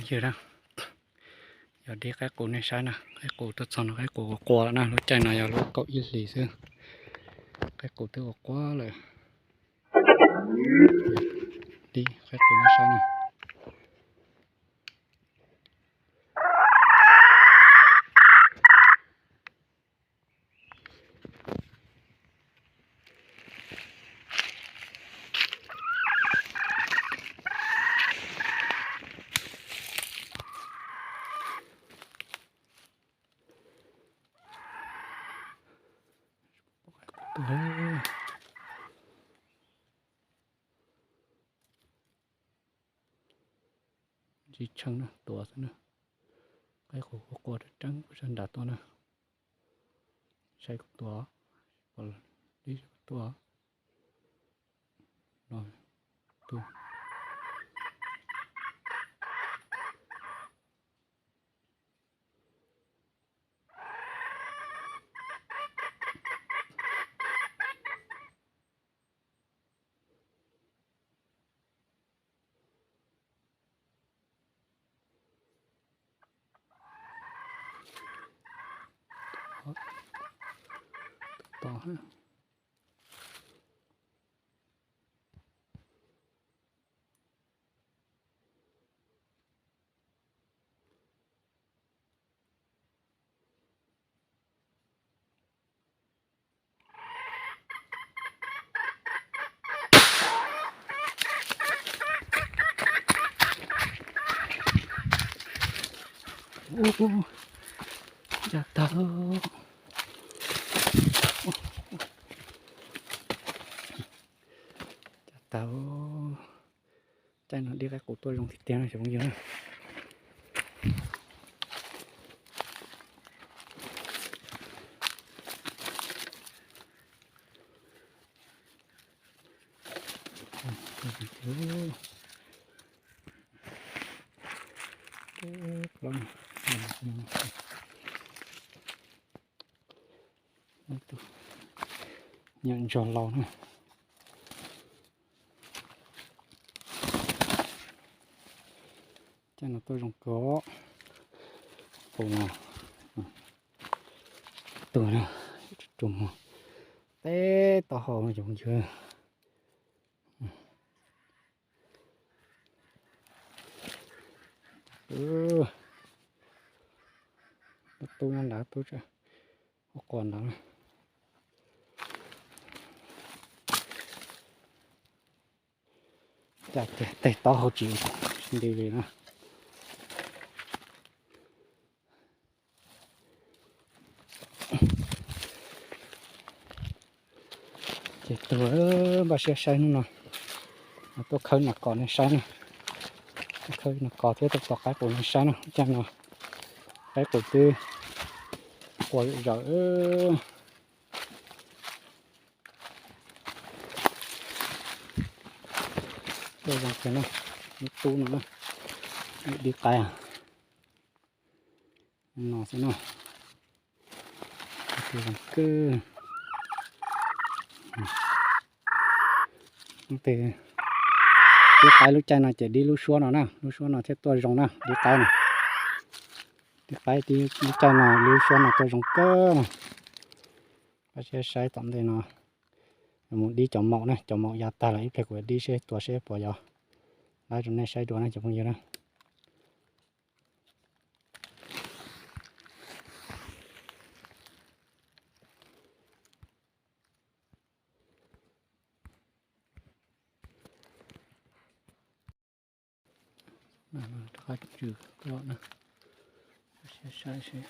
Yog na, yog dib qaib qus nej saib na, qaib qus tuaj txog no qaib qus qua qua lawm na, lub caij no yog lub kaum ib hlis xwb, qaib qus twb qua qua lawm. Dib qaib qus nej saib na. Tsis tsheej na, tuav xwb na. Qaib qus qua qua rau nram tuaj na. Saib kuv tuaj, dib kuv tuaj. Ncaj tag, ncaj tag. Caij no dib qaib qus tuaj zoo tiag tiag no cov phooj ywg na. Nyob ntog laus na. Caij no tuaj zoo kawg. Qus no, tuag na, rua muag teb taub hau no cov phooj ywg. Tub nyob nrad, tub ua quas nrad. Cas teg taub hau tsis nti li na. Ces tuag, npaj siab saib hnub no, tuaj khawb nas qos nej saib na. Tuaj khawb nas qos thiab tuaj tos qaib qus nej saib na. Caij no qaib qus twb qua zawm. Tuaj zoo tiag na, lub tub no na, dib qaib no xwb na. Zoo kawg. Dib qaib lub caij no ces dib lub suab no na, lub suab no thiaj tuaj zoo na, dib qaib no. Dib qaib lub caij no, lub suab no tuaj zoo kawg na. Npaj siab saib tom ntej no, mus dib cov maum na, cov maum ya tag lawm, ib pliag kuv dib seb tua seb puas yog. Laib rau nej saib dua na cov phooj ywg na. Rov qab tsw tuaj na, saib seb.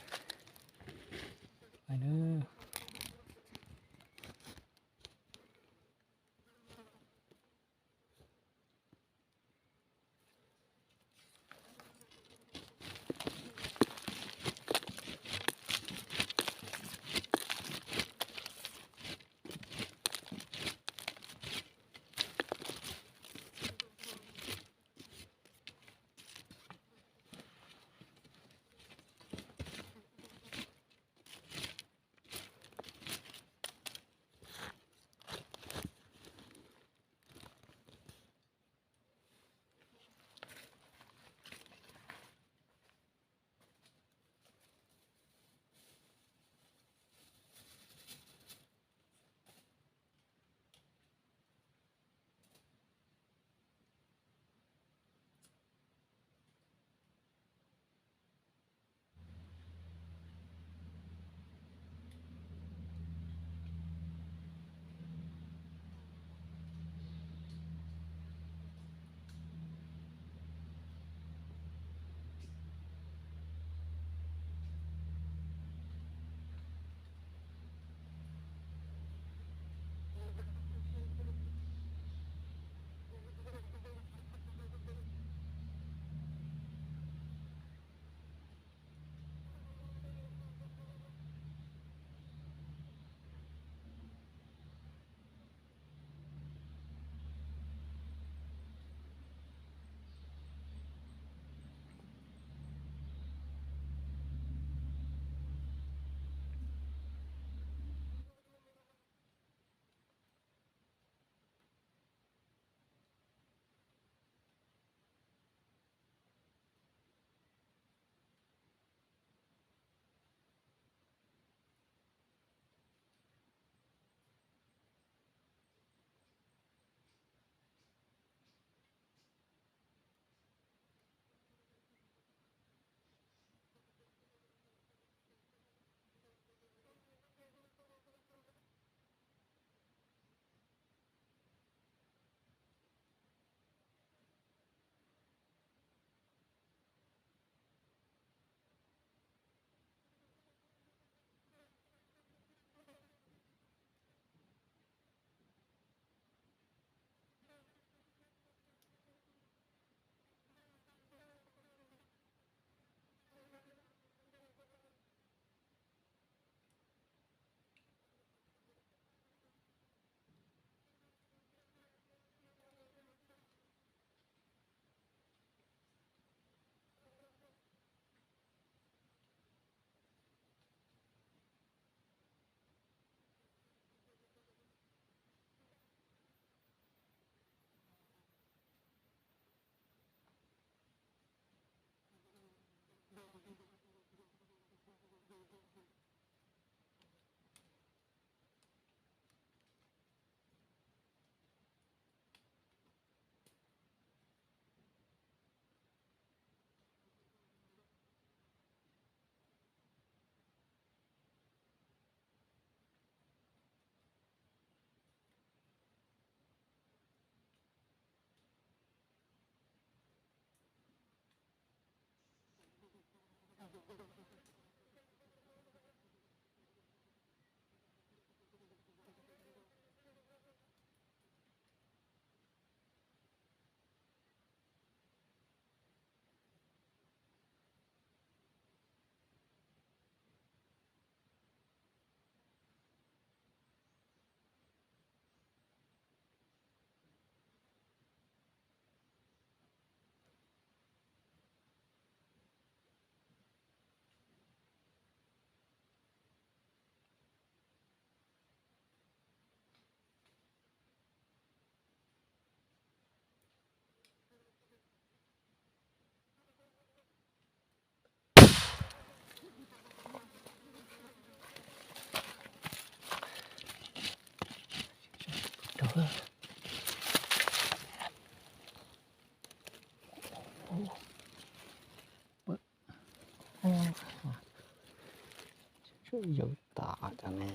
Yuav tas cov ne.